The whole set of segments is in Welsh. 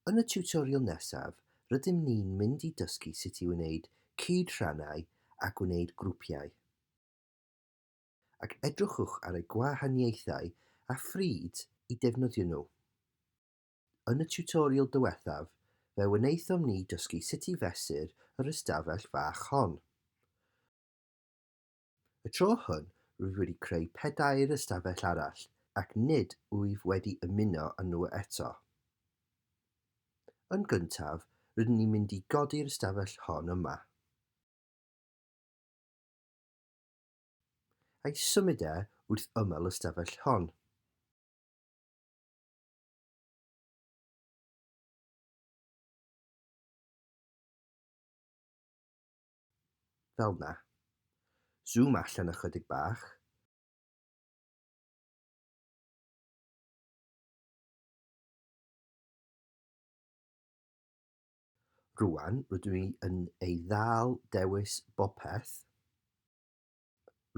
Yn y tiwtorial nesaf, rydym ni'n mynd i dysgu sut i wneud cydrhannau a gwneud grwpiau. Ac edrychwch ar y gwahaniaethau a phryd i defnyddio nhw. Yn y tiwtorial diwethaf, fe wnaethom ni dysgu sut i fesur yr ystafell fach hon. Y tro hwn, rwyf wedi creu pedair ystafell arall ac nid wyf wedi ymuno â nhw eto. Yn gyntaf, rydyn ni'n mynd i godi'r ystafell hon yma. A'i symud e wrth ymyl ystafell hon. Fel 'na. Zoom allan ychydig bach. Rwan rydw i yn ei ddal dewis bopeth.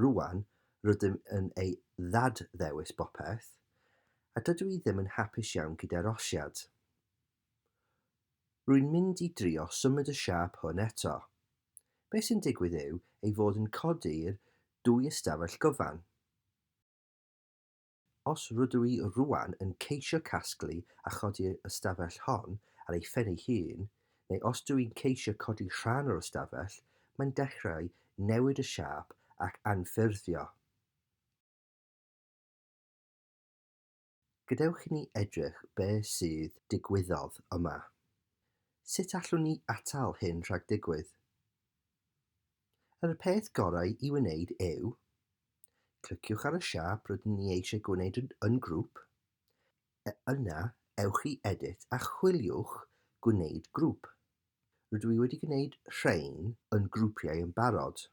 Rwan rydym yn ei ddad-ddewis bopeth, a dydw i ddim yn hapus iawn gyda'r osiad. Rwy'n mynd i drio symud y siâp hwn eto. Beth sy'n digwydd yw ei fod yn codi'r dwy ystafell gyfan. Os rydw i rwan yn ceisio casglu a chodi'r ystafell hon ar ei phen ei hun, neu os dw i'n ceisio codi rhan o'r ystafell, mae'n dechrau newid y siâp ac anffurfio. Gadewch i ni edrych be sydd digwyddodd yma. Sut allwn ni atal hyn rhag digwydd? Yr peth gorau i wneud yw, cliciwch ar y siâp rydyn ni eisiau gwneud yn grŵp, yna ewch i Edit a chwiliwch Gwneud Grŵp. Rydw i wedi gwneud rhain yn grwpiau yn barod.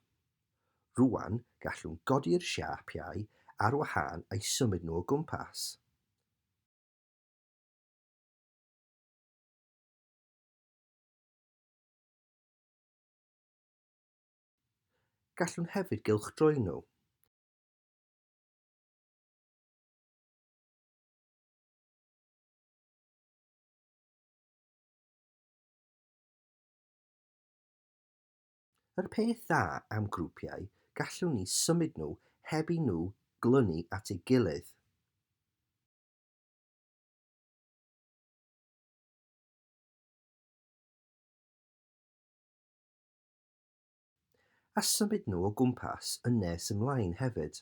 Rwan gallwn godi'r siapiau ar wahân a'u symud nhw o gwmpas. Gallwn hefyd gylchdroi nhw. Yr peth dda am grwpiau, gallwn ni symud nhw heb i nhw glynu at ei gilydd. A symud nhw o gwmpas yn nes ymlaen hefyd.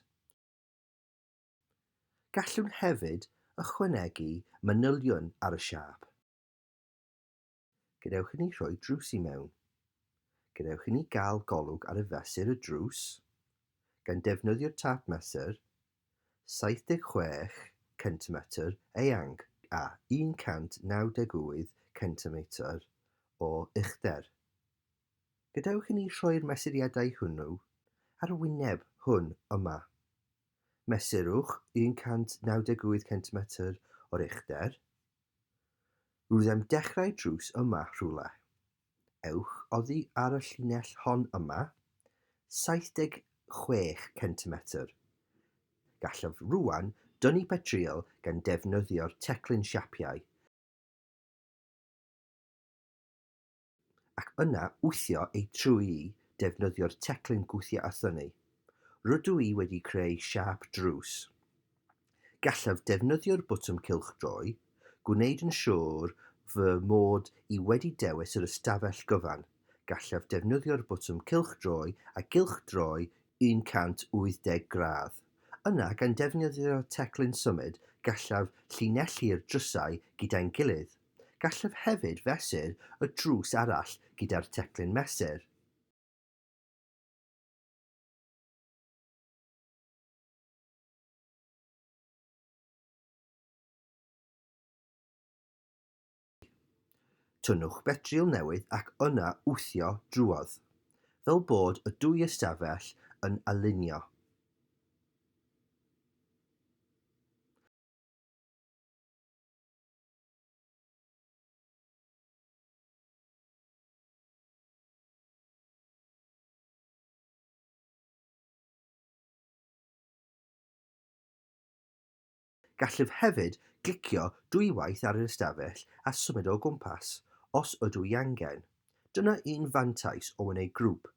Gallwn hefyd ychwanegu manylion ar y siâp. Gadewch i ni rhoi drws i mewn. Gadewch i ni gael golwg ar y fesur y drws, gan defnyddio'r tâp mesur, 76 centimetr eang a 198 centimetr o uchder. Gadewch i ni rhoi'r mesuriadau hwnnw ar wyneb hwn yma. Mesurwch 198 centimetr o'r uchder. Rwyf dechrau drws yma rhywle. Ewch oddi ar y llinell hon yma, 76 centimetr. Gallaf rwan dynnu petrol gan defnyddio'r teclyn siapiau ac yna wthio ei trwy defnyddio'r teclyn gwthio a thynnu. Rydw i wedi creu siâp drws. Gallaf defnyddio'r botwm cylchdroi, gwneud yn siŵr fy mod i wedi dewis yr ystafell gyfan. Gallaf defnyddio'r botwm cylchdroi a gylchdroi 180 gradd. Yna, gan defnyddio teclyn symud, gallaf llinellu'r drysau gyda'n gilydd. Gallaf hefyd fesur y drws arall gyda'r teclyn mesur. Tynnwch betrol newydd ac yna wthio drwodd, fel bod y dwy ystafell yn alinio. Gallaf hefyd glicio dwywaith ar yr ystafell a symud o gwmpas, os ydw i angen. Dyna un fantais o wneud grŵp.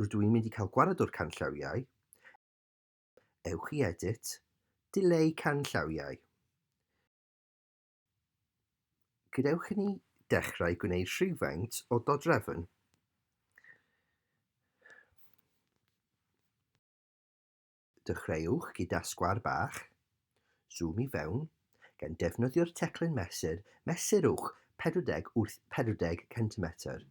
Rydw i'n mynd i cael gwared o'r canllawiau. Ewch i Edit, Dileu Canllawiau. Gadewch i ni dechrau gwneud rhywfaint o dodrefn. Dechreuwch gyda sgwâr bach, zoom i fewn, gan defnyddio'r teclyn mesur, mesurwch 40 wrth 40 centimetr.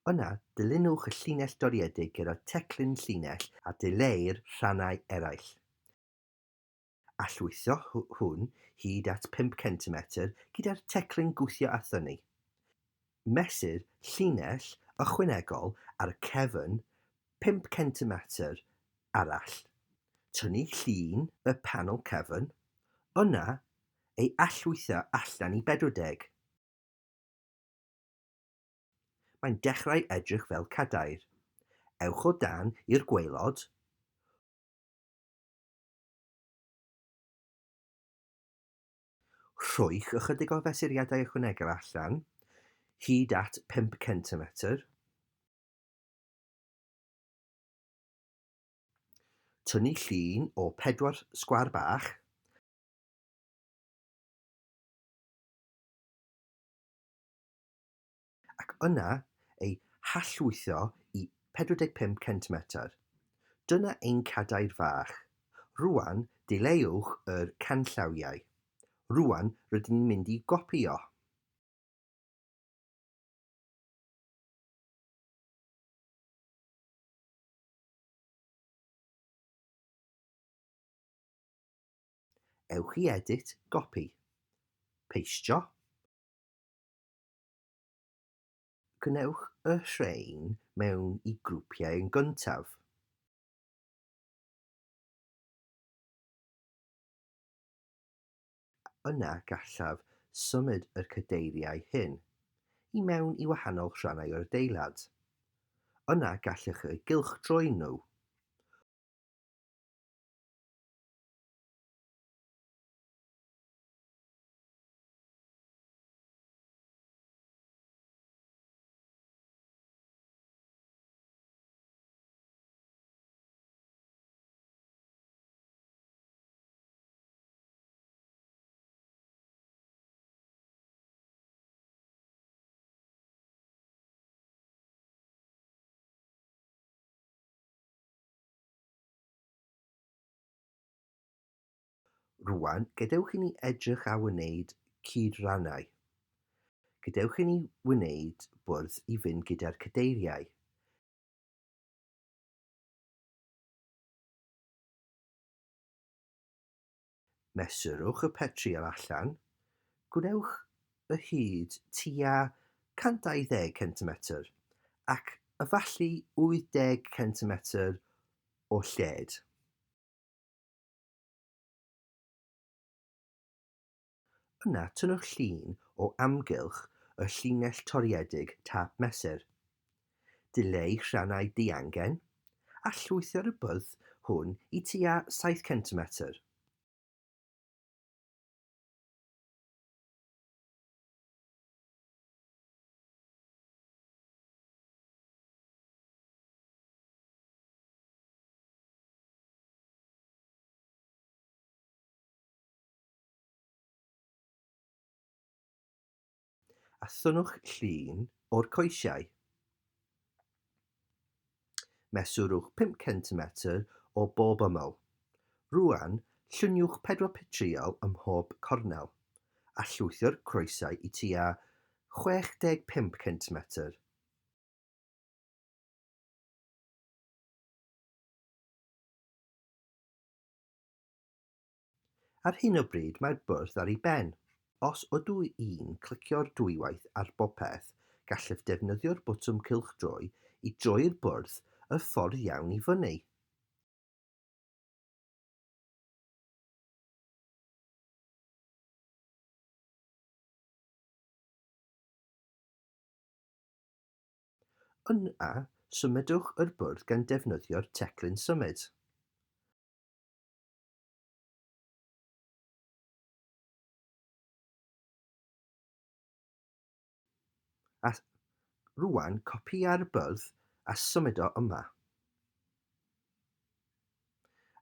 Yna, dilynwch y llinell doriedig gyda'r teclyn llinell a dileu'r rhannau eraill. Allwytho hwn hyd at 5 centimetr gyda'r teclyn gwthio a thynnu. Mesur llinell ychwanegol ar y cefn 5 centimetr arall. Tynnu llun y panel cefn, yna ei allwytho allan i 40. Mae'n dechrau edrych fel cadair. Ewch o dan i'r gwaelod. Rhowch ychydig o fesuriadau ychwanegol allan, hyd at 5 centimetr. Tynnu llun o pedwar sgwâr bach. Ac yna ei hallwytho i 45 centimetr. Dyna ein cadair fach. Rŵan dileuwch yr canllawiau. Rŵan rydyn ni'n mynd i gopïo. Ewch i Edit, Gopi. Peistio. Gwnewch y rhain mewn i grwpiau yn gyntaf. Yna gallaf symud y cadeiriau hyn i mewn i wahanol rhannau o'r adeilad. Yna gallwch eu gylchdroi nhw. Rwan, gadewch i ni edrych ar wneud cydrannau. Gadewch i ni wneud bwrdd i fynd gyda'r cadeiriau. Mesurwch y petrol allan, gwnewch y hyd tua 120 centimetr ac efallai 80 centimetr o lled. Yna tynnwch llun o amgylch y llinell toriedig tâp mesur. Dileu rhannau diangen, a llwytho'r bwrdd hwn i tua 7 centimetr. A thynnwch llun o'r coesau. Mesurwch 5 centimetr o bob ymyl. Rŵan, lluniwch pedwar petryal ym mhob cornel, a llwytho'r croesau i tua 65 centimetr. Ar hyn o bryd mae'r bwrdd ar ei ben. Os ydw i'n clicio'r dwywaith ar bopeth, gallaf defnyddio'r botwm cylchdroi i droi'r bwrdd y ffordd iawn i fyny. Yna, symudwch yr bwrdd gan defnyddio'r teclyn symud. A rwan, copïau'r bwrdd a symud o yma.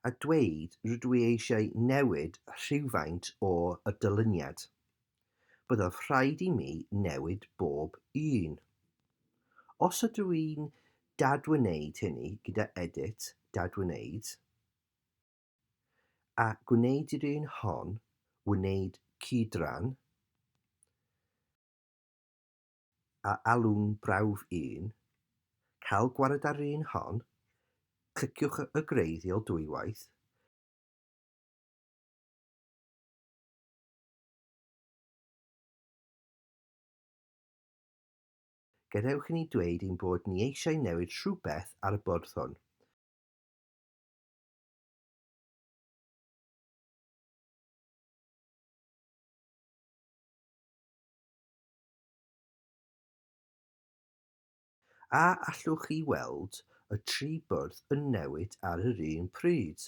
A dweud rydw i eisiau newid rhywfaint o y dyluniad. Byddaf rhaid i mi newid bob un. Os ydw i'n dadwneud hynny gyda Edit, Dadwneud, a gwneud yr un hon, wneud cydran, a alw'n brawf un, cael gwared ar un hon, cliciwch y greiddiol dwywaith, Gadewch i ni dweud ein bod ni eisiau newid rhywbeth ar y bwrdd hwn. A allwch chi weld y tri bwrdd yn newid ar yr un pryd?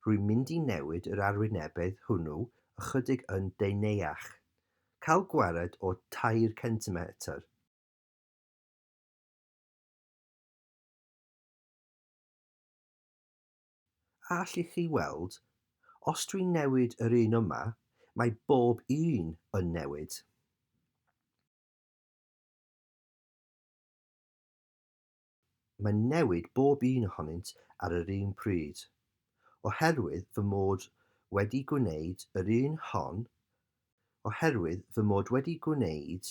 Rwy'n mynd i newid yr arwynebedd hwnnw ychydig yn deneuach. Cael gwared o 3 centimetr. A allwch chi weld, os dwi'n newid yr un yma, mae bob un yn newid. Mae'n newid bob un ohonynt ar yr un pryd. Oherwydd fy mod wedi gwneud yr un hon, oherwydd fy mod wedi gwneud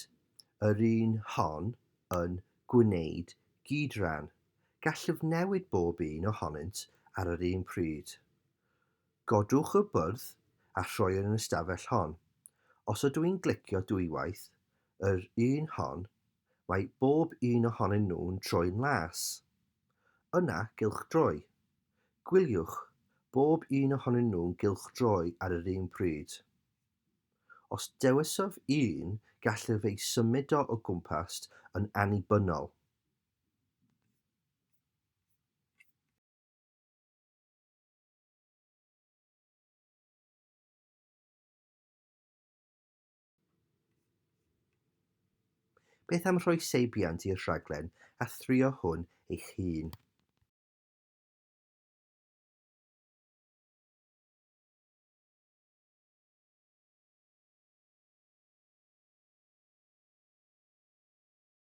yr un hon yn gwneud gydran, gallaf newid bob un ohonynt ar yr un pryd. Godwch y bwrdd a rhoi yn yr ystafell hon. Os ydw i'n glicio dwywaith, yr un hon, mae bob un ohonyn nhw'n troi'n las. Yna gylchdroi. Gwyliwch, bob un ohonyn nhw'n gylchdroi ar yr un pryd. Os dewisaf un, gallaf ei symud o gwmpas yn annibynnol. Beth am rhoi seibiant i'r rhaglen a thrio hwn eich hun?